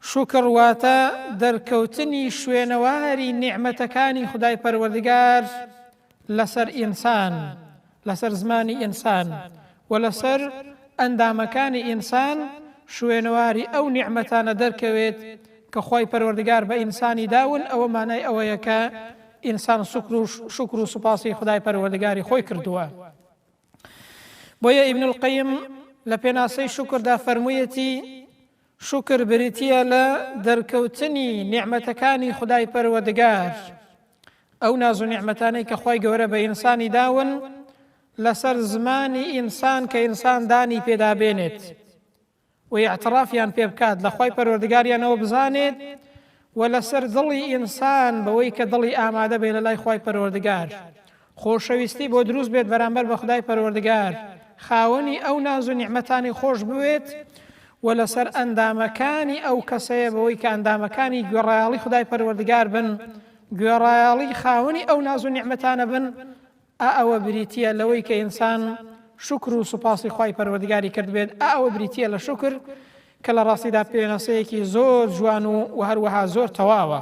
شوکر واتە دەرکەوتنی شوێنەواری نیعمەتەکانی خودای پەروەردگار لەسەر ئینسان، لەسەر زمانی ئینسان و لەسەر ئەندامەکانی ئینسان شوێنەواری ئەو نیعمەتانە دەرکەوێت کە خوای پەروەردگار بە ئینسانی داون، ئەوە مانای ئەوەیە کە ئینسان شوکر و سوپاسی خودای پەروەردگاری خۆی کردووە. بۆیە ئیبن القیم لە پێناسەی شوکردا فەرموویەتی، شوکر بریتییە لە دەرکەوتنی نیعمەتەکانی خودای پەروەردگار، ئەو ناز و نیعمەتانەی کە خوای گەورە بە ئینسانی داون لەسەر زمانی ئینسان کە ئینسان دانی پێدا بێنێت و ئیعترافیان پێ بکات لە خوای پەروەردگاریانەوە بزانێت و لەسەر دڵی ئینسان بەوەی کە دڵی ئامادە بێ لە لای خوای پەروەردگار خۆشەویستی بۆ دروست بێت بەرامبەر بە خودای پەروەردگار خاوەنی ئەو ناز و نیعمەتانی خۆش بوێت و لەسەر ئەندامەکانی ئەو کەسەیە بەوەی کە ئەندامەکانی گوێڕایەڵی خودای پەروەردگار بن گوێڕایەڵی خاوەنی ئەو ناز و نیعمەتانە بن ئا ئەوە بریتییە لەوەی کە ئینسان شوکر و سوپاسی خوای پەروەردگاری کردبێت ئا ئەوە بریتییە لە شوکر کە لە ڕاستیدا پێناسەیەکی زۆر جوان و وە هەروەها زۆر تەواوە.